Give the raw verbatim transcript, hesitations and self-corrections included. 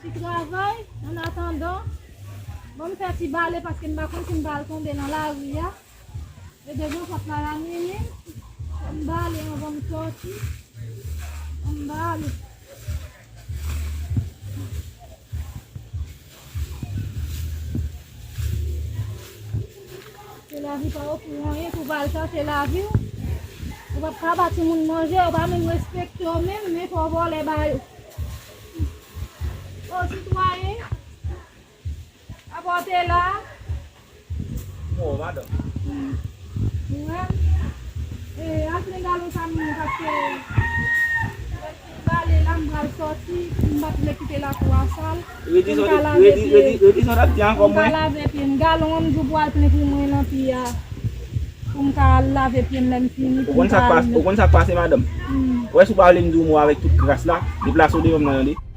Ti travay, an atandan, bon, m fè ti bale paske m pa konn si m pral tonbe nan lari a. E devan pòt la, la mini, m bale anvan m sòti. M bale. Se lavi pa ofri w anyen pou w al chache lavi w. Ou p ap ka ba timoun manje, ou pa menm respekte yo menm, men fò w vòlè ba yo. O sitwayen, apòte la. Bon, madanm. Ou wè? E, al plen galon sa m nan, paske m bale la, m pral sòti, m pa t vle kite lakou a sal. Redi sa w t ap di ankò mwen. Pou m ka lave pye m. Galon an m di w pou al plen pou mwen nan pi a. Pou m ka al lave pye m lè m fini. Ou konn sa k pase, ou konn sa k pase, madanm? Ou wè, si w pa vle m di w mo avèk tout kras la, deplase w devan m nan, tande.